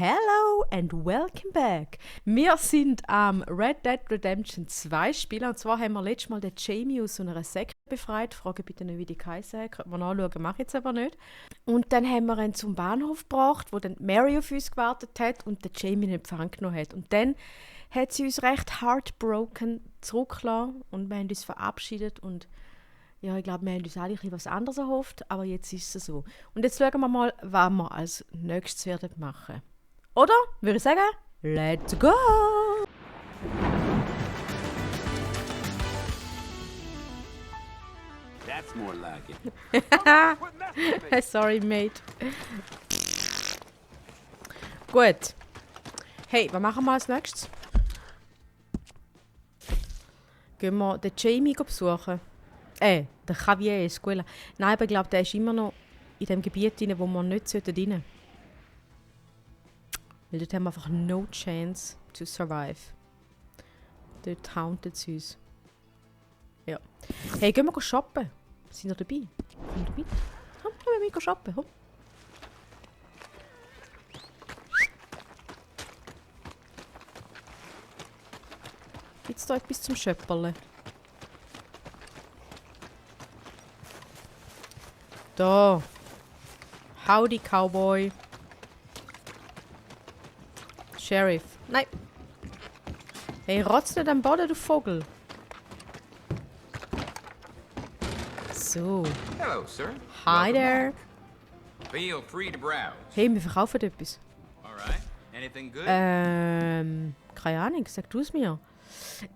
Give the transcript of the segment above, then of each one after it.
Hello and welcome back. Wir sind am Red Dead Redemption 2 spielen. Und zwar haben wir letztes Mal den Jamie aus so einer Sekte befreit. Frage bitte nicht, wie die geheißen hat. Könnte man nachschauen, mache ich jetzt aber nicht. Und dann haben wir ihn zum Bahnhof gebracht, wo dann Mary auf uns gewartet hat und der Jamie in Empfang genommen hat. Und dann hat sie uns recht heartbroken zurückgelassen und wir haben uns verabschiedet. Und ja, ich glaube, wir haben uns eigentlich was anderes erhofft, aber jetzt ist es so. Und jetzt schauen wir mal, was wir als nächstes werden machen. Oder, würde ich sagen, let's go! That's more like it. Sorry, mate. Gut. Hey, was machen wir als nächstes? Gehen wir den Jamie besuchen. Der Javier Escuela. Nein, aber ich glaube, der ist immer noch in dem Gebiet rein, wo wir nicht rein sollten. Weil dort haben wir einfach no chance to survive. Dort hauntet es uns. Ja. Hey, gehen wir shoppen. Sind wir dabei? Komm dabei. Komm, wir gehen shoppen. Komm. Gibt es da etwas zum Schöpperle? Da. Howdy, Cowboy. Sheriff. Nein. Hey, rotz nicht am Boden, du Vogel. So. Hello, sir. Hi there. Feel free to browse. Hey, wir verkaufen etwas. Alright. Anything good? Keine Ahnung, sag du es mir.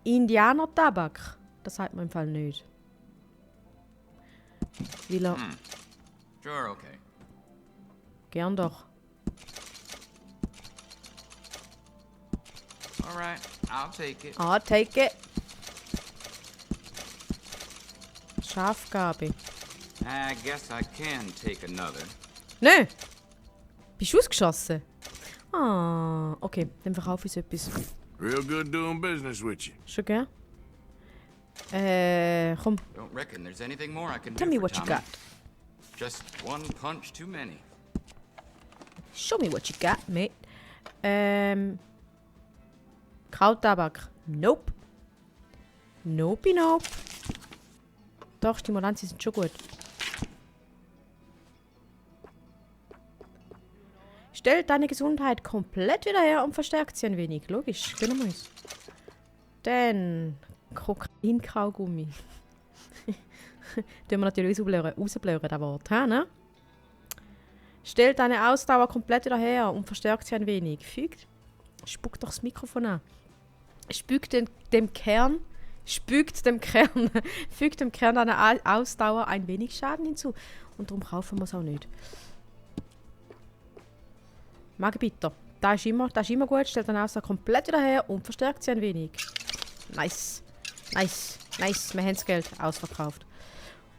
Indianer-Tabak. Das sagt man im Fall nicht. Will er... Sure, okay. Gern doch. Alright, I'll take it. Ah, take it. Schafgabe. I guess I can take another. Nö! Bist du ausgeschossen? Ah, okay, dann verkaufe ich etwas. Real good doing business with you. Schon gern? Komm, Don't reckon there's anything more I can tell do me for what you Tommy. got. Just one punch too many. Show me what you got, mate. Krauttabak. Nope. Nope, nope. Doch, Stimulantien sind schon gut. Stellt deine Gesundheit komplett wieder her und verstärkt sie ein wenig. Logisch, gönnen wir uns. Dann Kokain-Kaugummi. Tun wir natürlich rausblören, das Wort. Ne? Stellt deine Ausdauer komplett wieder her und verstärkt sie ein wenig. Spuckt doch das Mikrofon an. Fügt dem Kern deiner Ausdauer ein wenig Schaden hinzu. Und darum kaufen wir es auch nicht. Magenbitter. Das ist immer gut. Stellt deine Ausdauer komplett wieder her und verstärkt sie ein wenig. Nice. Nice. Nice. Wir haben das Geld ausverkauft.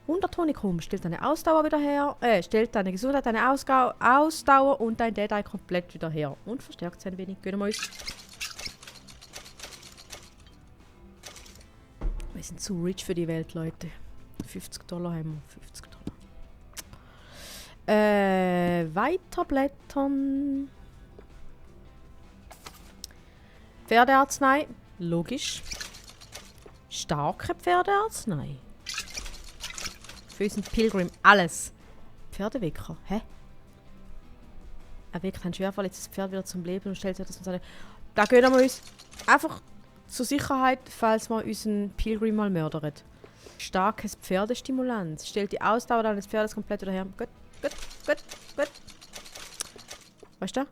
100 Honigrum. Stellt deine Ausdauer wieder her. Stellt deine Gesundheit, deine Ausdauer und dein Deadeye komplett wieder her. Und verstärkt sie ein wenig. Gönnen wir uns. Wir sind zu rich für die Welt, Leute. $50 haben wir. $50. Weiterblättern. Pferdearznei. Logisch. Starke Pferdearznei. Für unseren Pilgrim. Alles. Pferdewecker. Hä? Er weckt ein schwerverletztes Pferd wieder zum Leben und stellt sich das und sagt, da gönnen wir uns. Einfach zur Sicherheit, falls wir unseren Pilgrim mal mördern. Starkes Pferdestimulanz. Stellt die Ausdauer deines Pferdes komplett wieder her. Gut. Weißt du?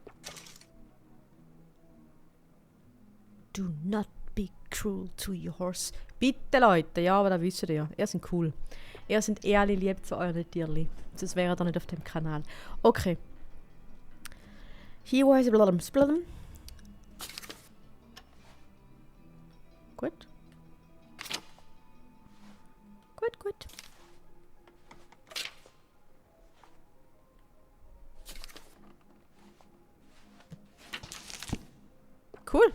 Do not be cruel to your horse. Bitte, Leute. Ja, aber das wisst ihr ja. Ihr seid cool. Ihr seid alle lieb zu euren Tierli. Sonst wäre ihr nicht auf dem Kanal. Okay. Hier ist Blum. Gut. Gut. Cool.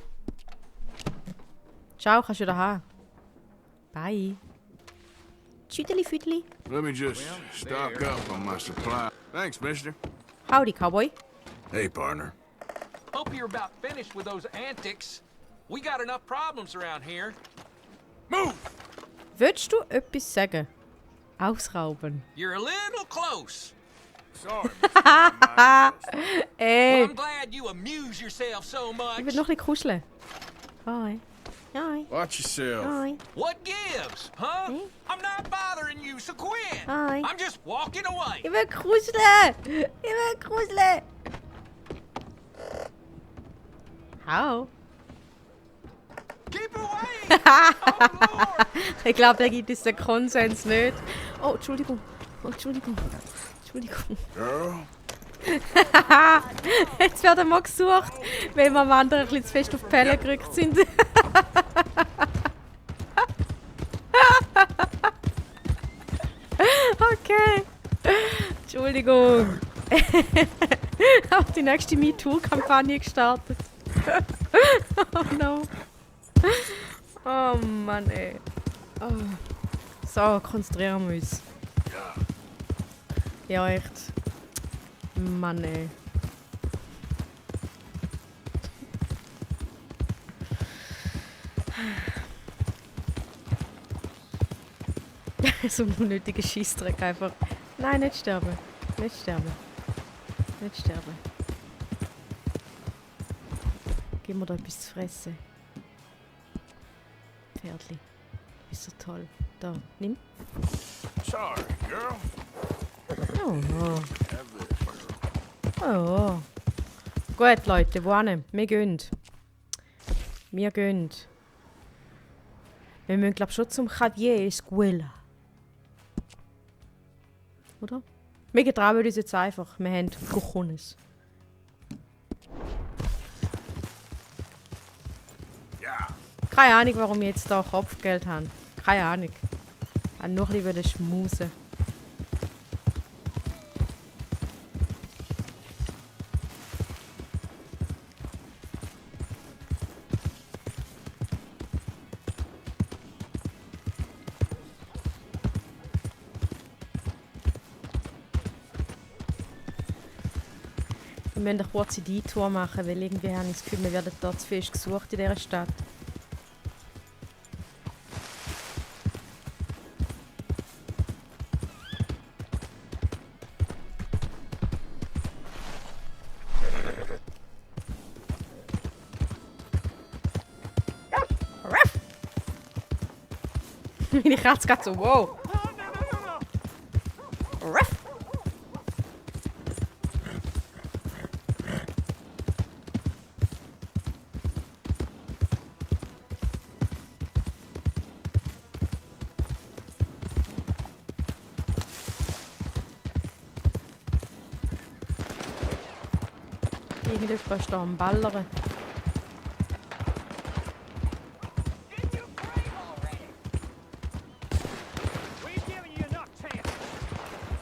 Ciao, kannst du wieder haben. Bye. Tschüdeli-Füdeli. Let me just Well, stock up on my supply. Thanks, mister. Howdy, Cowboy. Hey, partner. you're about finished with those antics. We got enough problems around here. Move! Willst du etwas sagen? Ausrauben. You're a little close. Sorry, Mr. Ey, I'm glad you amuse yourself so ich much. will noch ein bisschen kuscheln. Hi. Hi. Watch yourself. Hi. What gives, huh? I'm not bothering you, so quit. Hi. I'm just walking away. Ich will kuscheln. Ich will kuscheln. Hau. Keep away! Oh, Lord! Ich glaube, da gibt es den Konsens nicht. Oh, Entschuldigung. Oh, Entschuldigung. Entschuldigung. Girl, Jetzt werden wir gesucht, weil wir am anderen ein bisschen zu fest auf die Pelle gerückt sind. Okay. Entschuldigung. Auch die nächste MeToo-Kampagne gestartet. Oh no. Oh Mann, ey. Oh. So, konzentrieren wir uns. Ja, echt. Mann, ey. So ein unnötiger Scheissdreck einfach. Nein, nicht sterben. Nicht sterben. Nicht sterben. Gib mir da etwas zu fressen. Pferdli. Du bist so toll. Da, nimm. sorry, girl. Oh, oh. Have this. Oh. Gut, Leute, wo hin? Wir gehen. Wir gehen. Wir müssen, glaube ich, schon zum Javier Escuela. Oder? Wir getrauen uns jetzt einfach. Wir haben Cojones. Ja. Keine Ahnung, warum wir jetzt da Kopfgeld haben. Keine Ahnung. Ich wollte nur ein bisschen schmusen. Wir müssen eine kurze Detour machen, weil irgendwie habe ich das Gefühl, wir werden da zu fest gesucht in dieser Stadt. Meine Katze geht so, wow. Ruff. Irgendjemand ist da am Ballern.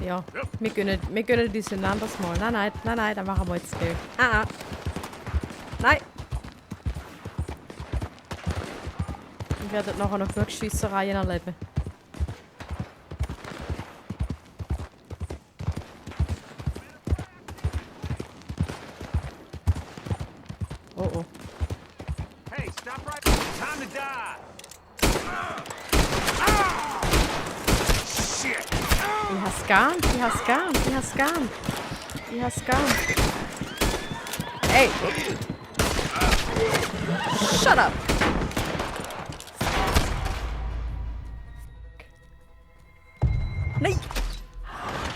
Ja, wir gönnen uns ein anderes Mal. Nein, dann machen wir jetzt nicht. Nein! Wir werden nachher noch genug Schiessereien erleben. Oh oh. Hey, stop right. Time to die. Shit. Ich has gern. Ey! Shut up! Nein!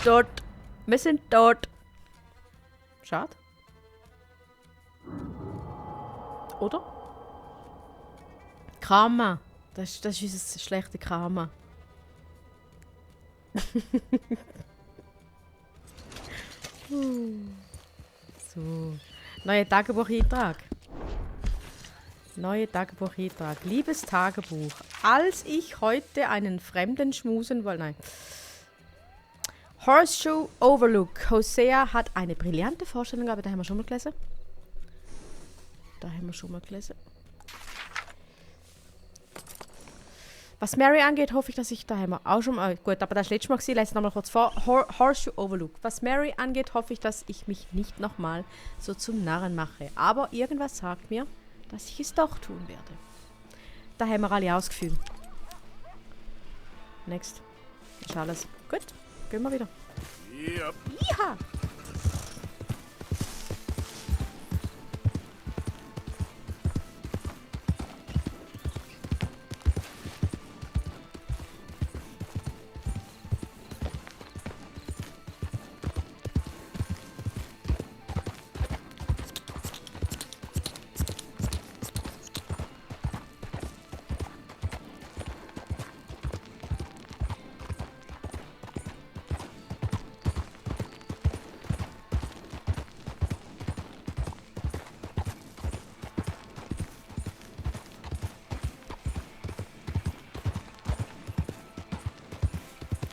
Tot! Wir sind tot! Schade. Oder? Karma. Das ist unser schlechtes Karma. So. Neuer Tagebucheintrag. Liebes Tagebuch. Als ich heute einen Fremden schmusen wollte. Nein. Horseshoe Overlook. Hosea hat eine brillante Vorstellung, aber da haben wir schon mal gelesen. Was Mary angeht, hoffe ich, dass ich da haben wir auch schon mal. Gut, aber das ist letztes Mal gewesen. Lese nochmal kurz vor. Horseshoe Overlook. Was Mary angeht, hoffe ich, dass ich mich nicht nochmal so zum Narren mache. Aber irgendwas sagt mir, dass ich es doch tun werde. Da haben wir alle ausgefühlt. Next. Ist alles. Gut, gehen wir wieder. Yep. Ja.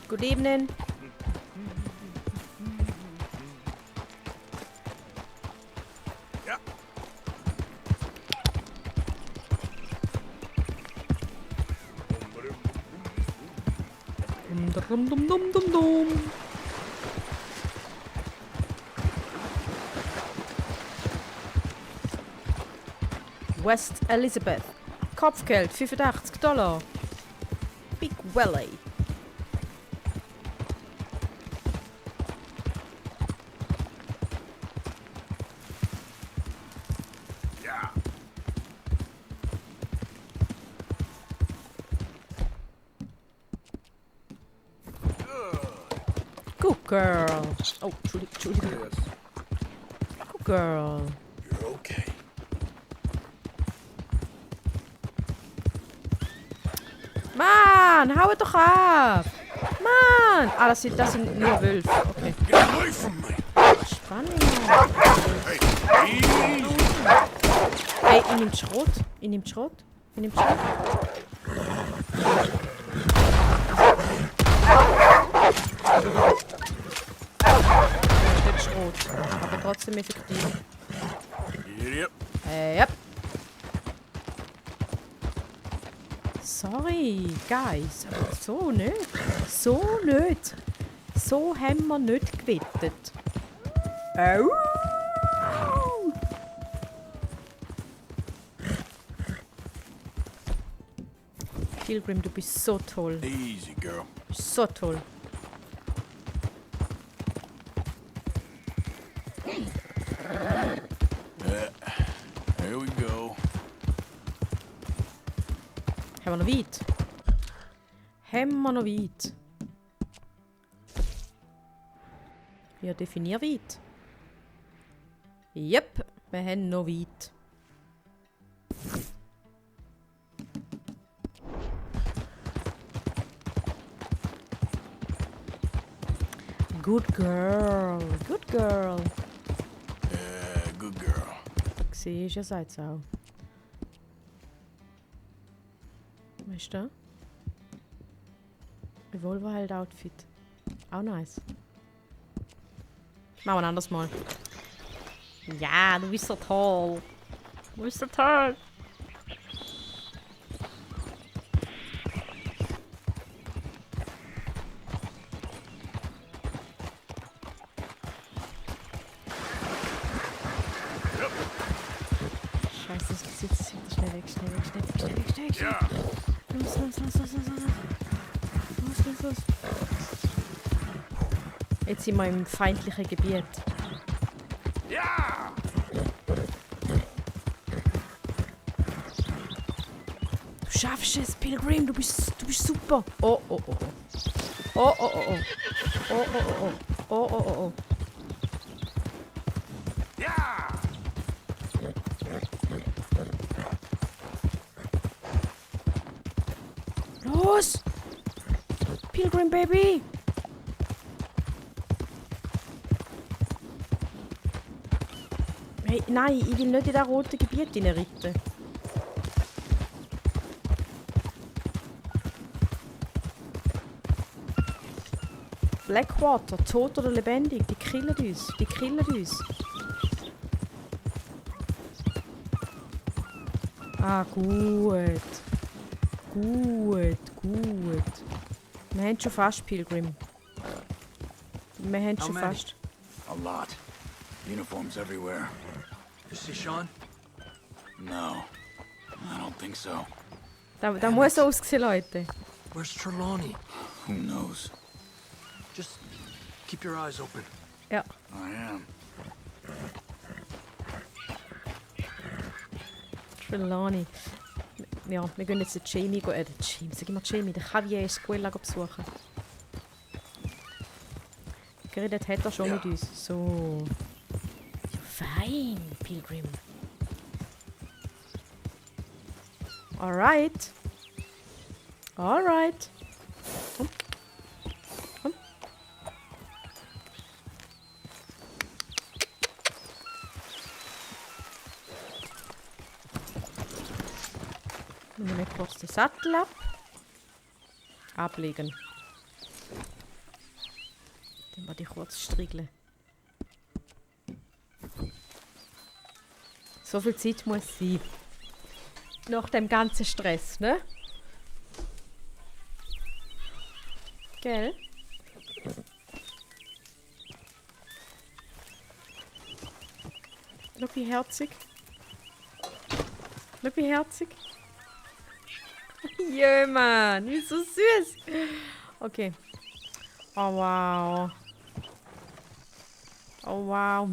Good evening. Yeah. Dum dum dum dum dum. West Elizabeth. Kopfgeld $85. Big Valley. Yeah. Good girl. Oh, Entschuldigung. Yes. Good girl. You're okay. Mann, hau doch ab! Mann! Ah, das sind nur Wölfe. Okay. Get away from me. Spannend. Hey, easy. Hey, ich nehm Schrot. Ich nehm Schrot. Ich nehm Schrot. Nicht Schrot, aber trotzdem effektiv. Yep. Yep. Sorry, guys. Aber so nicht. So nicht. So haben wir nicht gewettet. Au! Pilgrim, du bist so toll. Easy, girl. So toll. Here we go. Haben wir noch weit? Haben wir noch weit? Ja, definier weit. Yep, wir haben noch weit. Good girl, good girl. Yeah, good girl. Siehst du, ihr seid es auch. Weißt du? Revolver-Held-Outfit. Auch nice. Machen wir ein anderes Mal. Ja, du bist so toll. Du bist so toll. Scheiße, das ist jetzt schnell weg, schnell weg, schnell weg, schnell weg, schnell weg, schnell Yeah. weg. Los, los, los, los, los, los. Los, los, los. Jetzt sind wir im feindlichen Gebiet. Yeah. Du schaffst es, Pilgrim, du bist super. Oh, oh, oh, oh. Oh, oh, oh, oh. Oh, oh, oh, oh. Oh, oh, oh, oh. Yeah. Los! Pilgrim Baby! Hey, nein, ich will nicht in das rote Gebiet reinreiten. Blackwater, tot oder lebendig, die killen uns, die killen uns. Ah, gut. Gut, Gut. Wir haben schon fast, Pilgrim. Wir haben schon many? fast. A lot. Uniforms everywhere. You see Sean? No, I don't think so. Da muss so aussehen, Leute. Where's Trelawney? Who knows? Just keep your eyes open. Ja. I am. Trelawney. Ja, wir gehen jetzt den Jamie, sag immer Jamie, den Javier Escuela besuchen. Geredet hat er schon mit uns. So. Fein, Pilgrim. Alright. Alright. Komm. Komm. Wir nehmen kurz den Sattel ab. Ablegen. Dann werde ich kurz striegeln. So viel Zeit muss sein. Nach dem ganzen Stress, ne? Gell? Schau wie herzig. Schau wie herzig. Jö, Mann, wie so süß. Okay. Oh, wow. Oh, wow.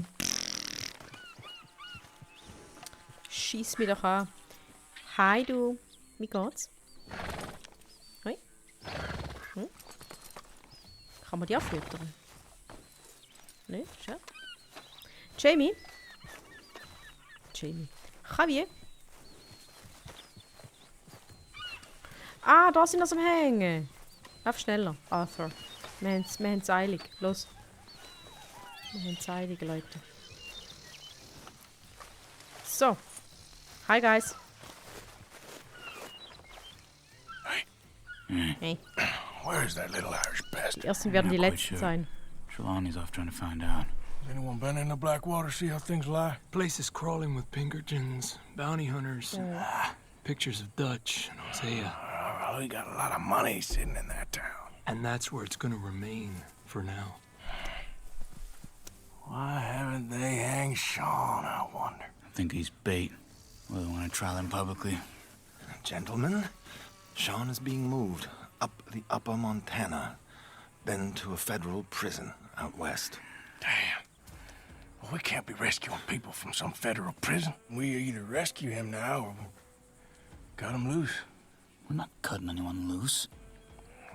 Schieß mich doch an. Hi, du. Wie geht's? Hoi? Hm? Kann man die auch füttern? Ne? Schau. Jamie? Jamie. Javier? Ah, da sind wir am Hängen. Lauf schneller, Arthur. Wir haben es eilig. Los. Wir haben es eilig, Leute. So. Hi, guys. Hey. Where's that little Irish Die bastard? ersten werden die Not quite letzten sure. sein. Trelawney's off trying to find out. Has anyone been in the Blackwater, see how things lie? Place is crawling with Pinkertons, bounty hunters, pictures of Dutch and Hosea. Well, we got a lot of money sitting in that town. And that's where it's gonna remain for now. Why haven't they hanged Sean, I wonder? I think he's bait. Well, they want to trial him publicly. Gentlemen, Sean is being moved up the upper Montana, then to a federal prison out west. Damn. Well, we can't be rescuing people from some federal prison. We either rescue him now or cut him loose. We're not cutting anyone loose.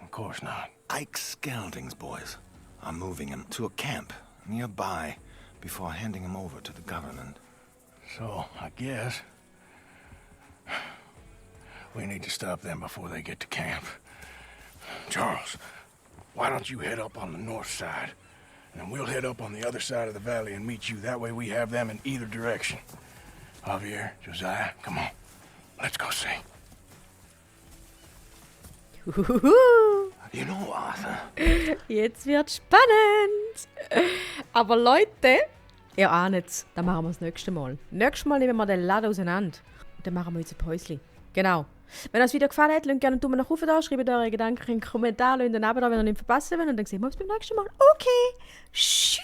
Of course not. Ike Skelding's boys are moving him to a camp nearby before handing him over to the government. So, I guess we need to stop them before they get to camp. Charles, why don't you head up on the north side? And then we'll head up on the other side of the valley and meet you. That way we have them in either direction. Javier, Josiah, come on. Let's go see. Huhuhu. You know, Arthur, Jetzt wird spannend. Aber Leute, ihr ahnt es, dann machen wir das nächste Mal. Nächstes Mal nehmen wir den Laden auseinander. Und dann machen wir uns ein Päuschen. Genau. Wenn euch das Video gefallen hat, lasst gerne einen Daumen nach oben da, schreibt eure Gedanken in den Kommentaren, lasst einen Abo da, wenn ihr nicht verpassen wollt. Und dann sehen wir uns beim nächsten Mal. Okay. Tschüss.